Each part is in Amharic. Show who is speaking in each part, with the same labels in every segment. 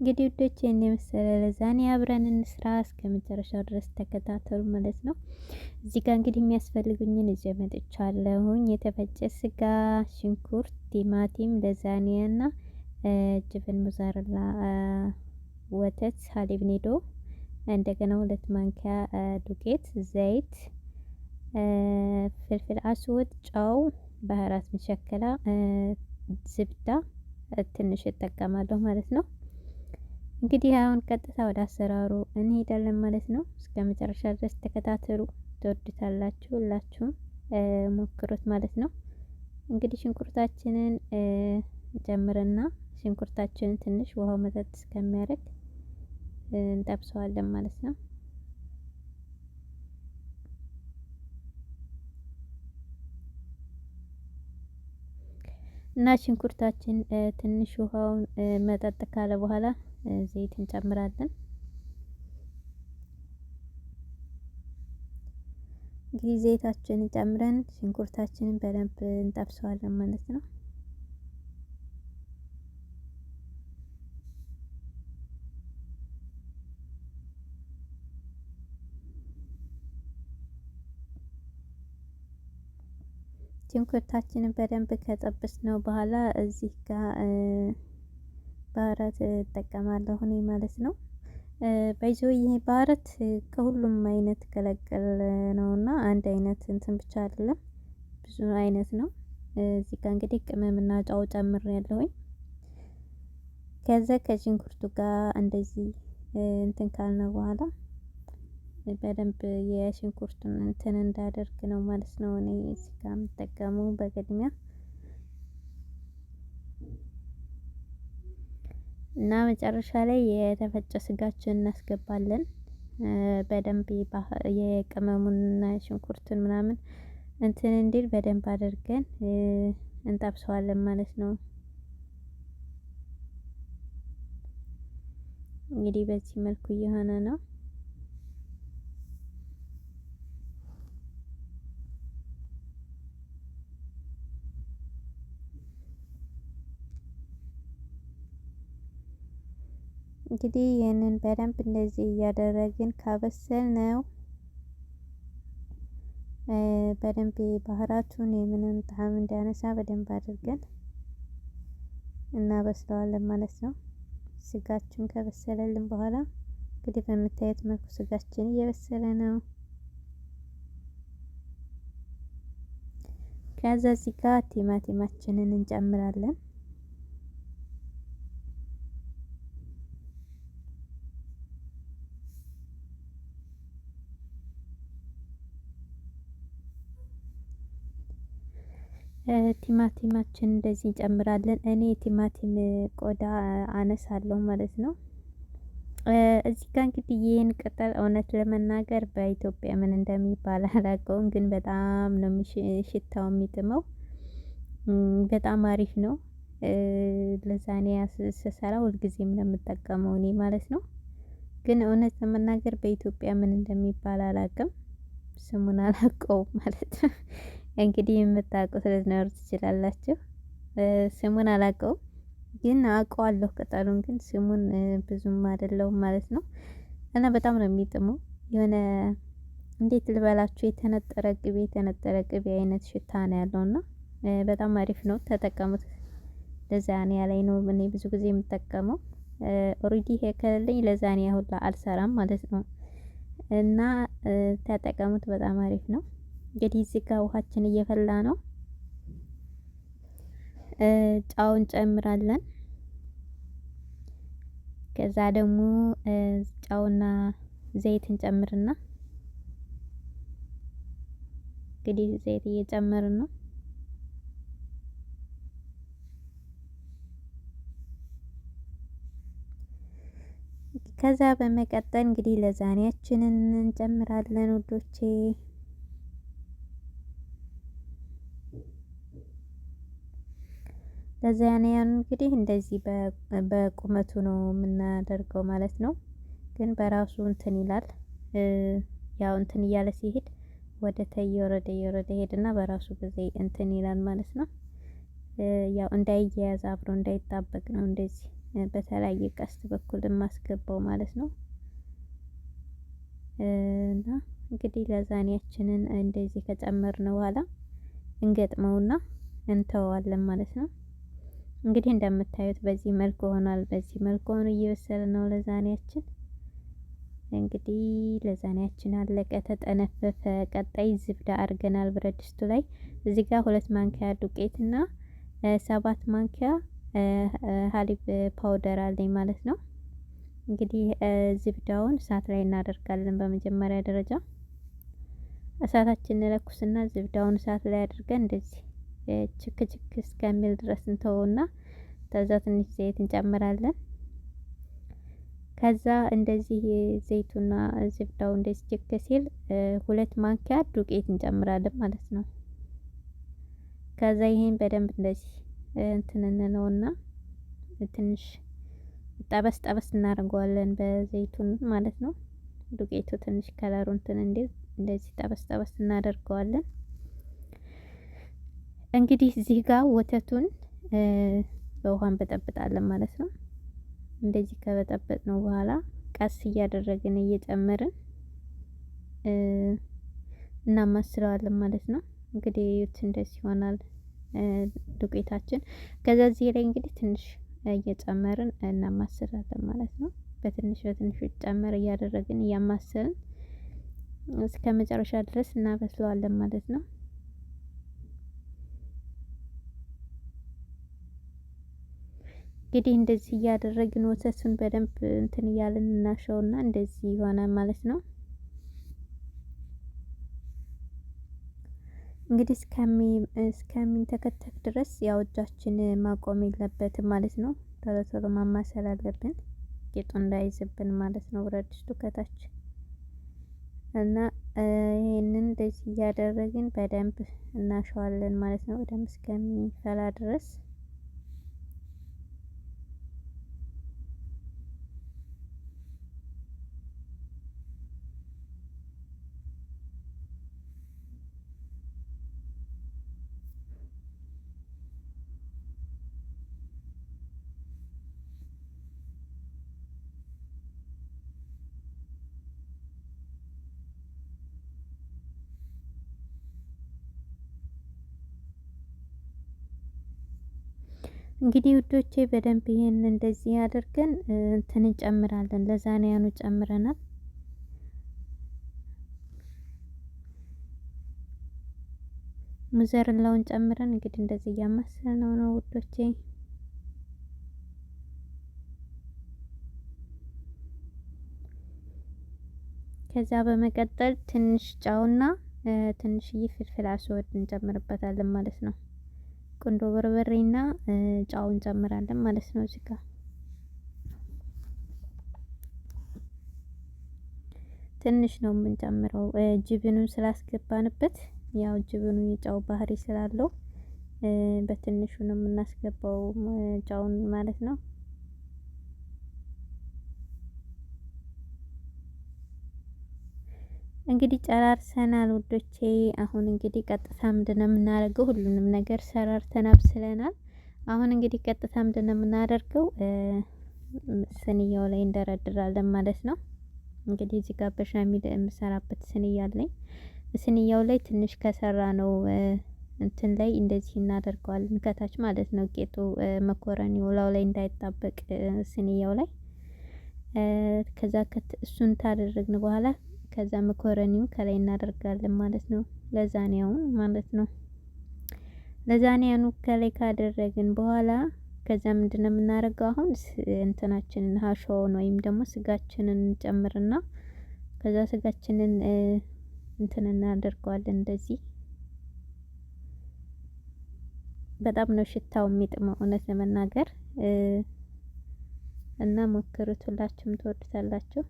Speaker 1: እንግዲህ ውዶቼ ይሄን የመሰለ ለዛኔ አብረን እንስራ፣ እስከ መጨረሻው ድረስ ተከታተሉ ማለት ነው። እዚህ ጋር እንግዲህ የሚያስፈልጉኝን ይዤ መጥቻለሁኝ። የተፈጨ ስጋ፣ ሽንኩርት፣ ቲማቲም፣ ለዛኒያና ጅብን ሙዛረላ ወተት፣ ሀሊብ ኒዶ፣ እንደገና 2 ማንኪያ ዱቄት፣ ዘይት፣ ፍልፍል አስወድ፣ ጨው፣ ባህራት መሸከላ፣ ዝብዳ ትንሽ እጠቀማለሁ ማለት ነው። እንግዲህ አሁን ቀጥታ ወደ አሰራሩ እንሄዳለን ማለት ነው። እስከ መጨረሻ ድረስ ተከታተሉ፣ ትወዱታላችሁ። ሁላችሁም ሞክሩት ማለት ነው። እንግዲህ ሽንኩርታችንን ጨምርና ሽንኩርታችንን ትንሽ ውሃው መጠጥ እስከሚያደርግ እንጠብሰዋለን ማለት ነው። እና ሽንኩርታችን ትንሽ ውሃውን መጠጥ ካለ በኋላ ዘይት እንጨምራለን። እንግዲህ ዘይታችንን ጨምረን ሽንኩርታችንን በደንብ እንጠብሰዋለን ማለት ነው። ሽንኩርታችንን በደንብ ከጠበስነው በኋላ እዚህ ጋር ባህራት እጠቀማለሁ እኔ ማለት ነው። በይዞ ይሄ ባህራት ከሁሉም አይነት ቀለቀል ነውና አንድ አይነት እንትን ብቻ አይደለም፣ ብዙ አይነት ነው። እዚህ ጋር እንግዲህ ቅመምና ጨው ጨምሬያለሁኝ። ከዛ ከሽንኩርቱ ጋር እንደዚህ እንትን ካልነው በኋላ በደንብ የሽንኩርቱን እንትን እንዳደርግ ነው ማለት ነው። እኔ እዚህ ጋር የምጠቀመው በቅድሚያ እና መጨረሻ ላይ የተፈጨ ስጋችን እናስገባለን። በደንብ የቅመሙንና ሽንኩርቱን ምናምን እንትን እንዲል በደንብ አድርገን እንጠብሰዋለን ማለት ነው። እንግዲህ በዚህ መልኩ እየሆነ ነው። እንግዲህ ይህንን በደንብ እንደዚህ እያደረግን ካበሰልነው በደንብ ባህራቱን የምንን ጣዕም እንዲያነሳ በደንብ አድርገን እናበስለዋለን ማለት ነው። ስጋችን ከበሰለልን በኋላ እንግዲህ በምታዩት መልኩ ስጋችን እየበሰለ ነው። ከዛ እዚህ ጋር ቲማቲማችንን እንጨምራለን። ቲማቲማችን እንደዚህ እንጨምራለን። እኔ ቲማቲም ቆዳ አነሳለሁ ማለት ነው። እዚህ ጋር እንግዲህ ይህን ቅጠል እውነት ለመናገር በኢትዮጵያ ምን እንደሚባል አላውቀውም፣ ግን በጣም ነው ሽታው የሚጥመው። በጣም አሪፍ ነው። ለዛኔ ስሰራ ሁልጊዜም ነው የምጠቀመው እኔ ማለት ነው። ግን እውነት ለመናገር በኢትዮጵያ ምን እንደሚባል አላውቅም፣ ስሙን አላውቀውም ማለት ነው። እንግዲህ የምታውቁት ልትኖሩ ትችላላችሁ። ስሙን አላውቀውም፣ ግን አውቀዋለሁ ቅጠሉን፣ ግን ስሙን ብዙም አይደለውም ማለት ነው። እና በጣም ነው የሚጥመው። የሆነ እንዴት ልበላችሁ የተነጠረ ቅቤ የተነጠረ ቅቤ አይነት ሽታ ነው ያለውና በጣም አሪፍ ነው፣ ተጠቀሙት። ለዛኒያ ላይ ነው እኔ ብዙ ጊዜ የምጠቀመው። Already ይሄ ከሌለኝ ለዛኒያ ሁላ አልሰራም ማለት ነው። እና ተጠቀሙት፣ በጣም አሪፍ ነው። እንግዲህ እዚህ ጋር ውሃችን እየፈላ ነው። ጨው እንጨምራለን። ከዛ ደግሞ ጨውና ዘይት እንጨምርና እንግዲህ ዘይት እየጨመርን ነው። ከዛ በመቀጠል እንግዲህ ለዛኔያችንን እንጨምራለን ውዶቼ። ለዛኔያን እንግዲህ እንደዚህ በቁመቱ ነው የምናደርገው ማለት ነው። ግን በራሱ እንትን ይላል። ያው እንትን እያለ ሲሄድ ወደ ታይ እየወረደ እየወረደ ሄድና በራሱ ጊዜ እንትን ይላል ማለት ነው። ያው እንዳይያያዝ አብሮ እንዳይጣበቅ ነው እንደዚህ በተለያየ ቀስት በኩል የማስገባው ማለት ነው። እና እንግዲህ ላዛኒያችንን እንደዚህ ከጨመርን በኋላ እንገጥመውና እንተወዋለን ማለት ነው። እንግዲህ እንደምታዩት በዚህ መልኩ ሆኗል። በዚህ መልኩ ሆኖ እየበሰለ ነው ለዛኒያችን። እንግዲህ ለዛኒያችን አለቀ፣ ተጠነፈፈ። ቀጣይ ዝብዳ አድርገናል ብረት ድስቱ ላይ። እዚህ ጋር 2 ማንኪያ ዱቄትና 7 ማንኪያ حليب powder አለኝ ማለት ነው። እንግዲህ ዝብዳውን እሳት ላይ እናደርጋለን። በመጀመሪያ ደረጃ እሳታችንን ለኩስና ዝብዳውን እሳት ላይ አድርገን እንደዚህ ችክ ችክ እስከሚል ድረስ እንተወውና ከዛ ትንሽ ዘይት እንጨምራለን። ከዛ እንደዚህ ዘይቱና ዝብዳው እንደዚህ ችክ ሲል 2 ማንኪያ ዱቄት እንጨምራለን ማለት ነው። ከዛ ይሄን በደንብ እንደዚህ እንትን እንለውና ትንሽ ጠበስ ጠበስ እናደርገዋለን በዘይቱን ማለት ነው። ዱቄቱ ትንሽ ከለሩ እንትን እንደዚህ ጠበስ ጠበስ እናደርገዋለን። እንግዲህ እዚህ ጋር ወተቱን በውሃ እንበጠብጣለን ማለት ነው። እንደዚህ ከበጠበጥነው በኋላ ቀስ እያደረግን እየጨመርን እናማስለዋለን ማለት ነው። እንግዲህ እዩት እንደዚህ ይሆናል ዱቄታችን። ከዛ እዚህ ላይ እንግዲህ ትንሽ እየጨመርን እናማስላለን ማለት ነው። በትንሽ በትንሹ ጨመር እያደረግን እያማሰልን እስከ መጨረሻ ድረስ እናበስለዋለን ማለት ነው። እንግዲህ እንደዚህ እያደረግን ወተቱን በደንብ እንትን እያልን እናሸውና እንደዚህ ይሆናል ማለት ነው። እንግዲህ እስከሚንተከተክ ድረስ ያው እጃችን ማቆም የለበትም ማለት ነው። ቶሎ ቶሎ ማማሰል አለብን፣ ቂጡ እንዳይዝብን ማለት ነው። ብረት ድስቱ ከታች እና ይሄንን እንደዚህ እያደረግን በደንብ እናሸዋለን ማለት ነው። በደንብ እስከሚፈላ ድረስ። እንግዲህ ውዶቼ በደንብ ይሄን እንደዚህ አድርገን እንትን እንጨምራለን። ለዛንያኑ ጨምረናል። ሙዘርላውን ጨምረን እንግዲህ እንደዚህ እያማሰልነው ነው ውዶቼ። ከዛ በመቀጠል ትንሽ ጨውና ትንሽዬ ፍልፍል አስወድ እንጨምርበታለን ማለት ነው። ቁንዶ በርበሬና ጨው እንጨምራለን ማለት ነው። እዚህ ጋር ትንሽ ነው የምንጨምረው ጅብኑን ስላስገባንበት፣ ያው ጅብኑ የጨው ባህሪ ስላለው በትንሹ ነው የምናስገባው ጨውን ማለት ነው። እንግዲህ ጨራርሰናል ውዶቼ። አሁን እንግዲህ ቀጥታ ምንድነው የምናደርገው? ሁሉንም ነገር ሰራርተን አብስለናል። አሁን እንግዲህ ቀጥታ ምንድነው የምናደርገው? ስንያው ላይ እንደረድራለን ማለት ነው። እንግዲህ እዚህ ጋር በሻሚል የምሰራበት ስንያ አለኝ። ስንያው ላይ ትንሽ ከሰራ ነው እንትን ላይ እንደዚህ እናደርገዋለን ከታች ማለት ነው። ጌጡ መኮረኒው ላው ላይ እንዳይጣበቅ ስንያው ላይ። ከዛ እሱን ታደረግን በኋላ ከዛ መኮረኒው ከላይ እናደርጋለን ማለት ነው። ለዛኒያውን ማለት ነው። ለዛኒያኑ ከላይ ካደረግን በኋላ ከዛ ምንድነው የምናደርገው? አሁን እንትናችንን ሀሻውን ወይም ደግሞ ስጋችንን እንጨምርና ከዛ ስጋችንን እንትን እናደርገዋለን እንደዚህ። በጣም ነው ሽታው የሚጥመው እውነት ለመናገር፣ እና ሞክሩት፣ ሁላችሁም ትወዱታላችሁ።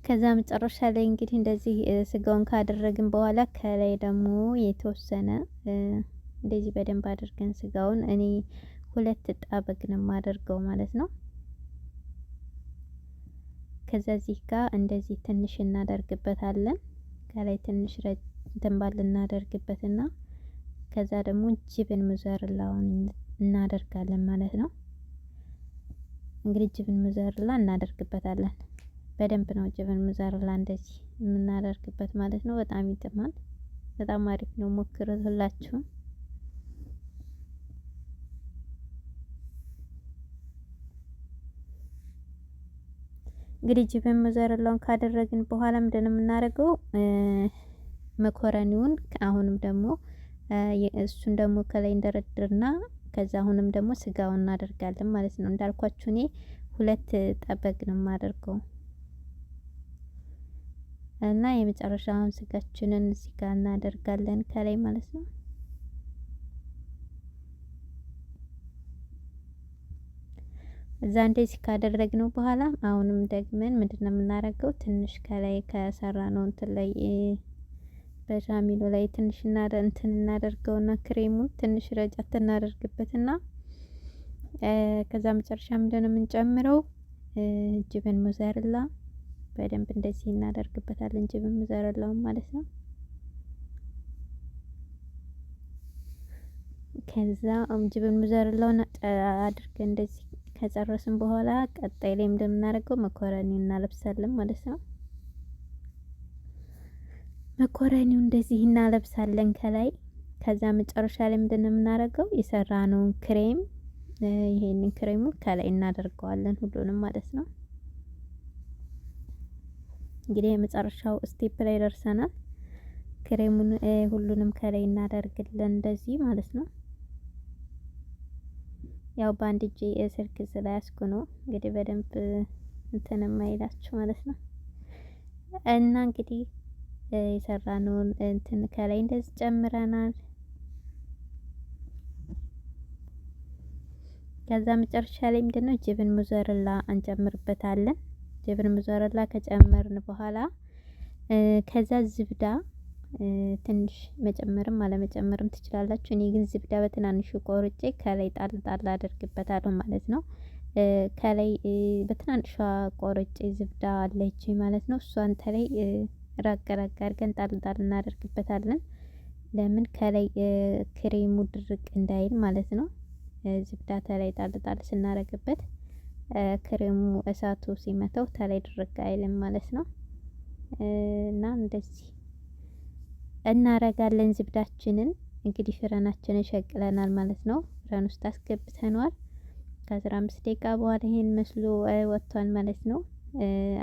Speaker 1: ከዛ መጨረሻ ላይ እንግዲህ እንደዚህ ስጋውን ካደረግን በኋላ ከላይ ደግሞ የተወሰነ እንደዚህ በደንብ አድርገን ስጋውን፣ እኔ 2 ጣበቅ ነው የማደርገው ማለት ነው። ከዛ እዚህ ጋር እንደዚህ ትንሽ እናደርግበታለን። ከላይ ትንሽ እንትን ባል እናደርግበትና ከዛ ደግሞ ጅብን ሙዘርላውን እናደርጋለን ማለት ነው። እንግዲህ جبن موزاريلا እናደርግበታለን። በደንብ ነው جبن موزاريلا እንደዚህ የምናደርግበት ማለት ነው። በጣም ይጥማል። በጣም አሪፍ ነው። ሞክሩት ሁላችሁም። እንግዲህ جبن mozzarella ውን ካደረግን በኋላ ምንድን ነው የምናደርገው? መኮረኒውን አሁንም ደግሞ እሱን ደግሞ ከላይ እንደረድርና ከዛ አሁንም ደግሞ ስጋውን እናደርጋለን ማለት ነው። እንዳልኳችሁ እኔ ሁለት طبق ነው የማደርገው እና የመጨረሻውን ስጋችንን እዚህ ጋር እናደርጋለን ከላይ ማለት ነው። እዛ እንደዚህ ካደረግነው በኋላ አሁንም ደግመን ምንድነው የምናደርገው? ትንሽ ከላይ ከሰራ ነው እንትን ላይ በሻሚሉ ላይ ትንሽ እንትን እናደርገውና ክሬሙን ትንሽ ረጨት እናደርግበትና ከዛ መጨረሻ ምንድነው የምንጨምረው? جبن موزاريلا በደንብ እንደዚህ እናደርግበታለን። جبن mozzarella ውን ማለት ነው። ከዛ جبن mozzarella ውን አድርገን እንደዚህ ከጨረስን በኋላ ቀጣይ ላይ እንደምናደርገው መኮረኒ እናለብሳለን ማለት ነው። መኮረኒው እንደዚህ እናለብሳለን ከላይ። ከዛ መጨረሻ ላይ ምንድነው የምናደርገው? የሰራነውን ክሬም ይሄንን ክሬሙን ከላይ እናደርገዋለን ሁሉንም ማለት ነው። እንግዲህ የመጨረሻው step ላይ ደርሰናል። ክሬሙን ሁሉንም ከላይ እናደርግለን እንደዚህ ማለት ነው። ያው በአንድ እጄ ስልክ ስለያዝኩ ነው እንግዲህ በደንብ እንትን የማይላችሁ ማለት ነው። እና እንግዲህ የሰራነውን እንትን ከላይ እንደዚህ ጨምረናል። ከዛ መጨረሻ ላይ ምንድነው جبن mozzarella እንጨምርበታለን። جبن mozzarella ከጨመርን በኋላ ከዛ زبدة ትንሽ መጨመርም አለመጨመርም ትችላላችሁ። እኔ ግን زبدة በትናንሹ ቆርጬ ከላይ ጣል ጣል አደርግበታለሁ ማለት ነው። ከላይ በትናንሿ ቆርጬ زبدة አለች ማለት ነው። እሷን ተለይ ራቅ ራቅ አድርገን ጣል ጣል እናደርግበታለን። ለምን ከላይ ክሬሙ ድርቅ እንዳይል ማለት ነው። زبدة ተላይ ጣል ጣል ስናደርግበት ክሬሙ እሳቱ ሲመታው ተላይ ድርቅ አይልም ማለት ነው። እና እንደዚህ እናረጋለን زبدة ችንን። እንግዲህ ፍረናችንን ሸቅለናል ማለት ነው። فرن ውስጥ አስገብተነዋል። ከ15 ደቂቃ በኋላ ይሄን መስሎ ወጥቷል ማለት ነው።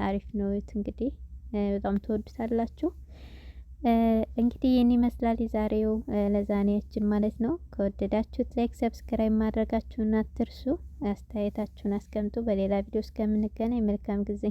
Speaker 1: አሪፍ ነው። እንግዲህ በጣም ትወዱታላችሁ። እንግዲህ ይህን ይመስላል የዛሬው ለዛኔያችን ማለት ነው። ከወደዳችሁት like፣ subscribe ማድረጋችሁን አትርሱ። አስተያየታችሁን አስቀምጡ። በሌላ ቪዲዮ እስከምንገናኝ መልካም ጊዜ።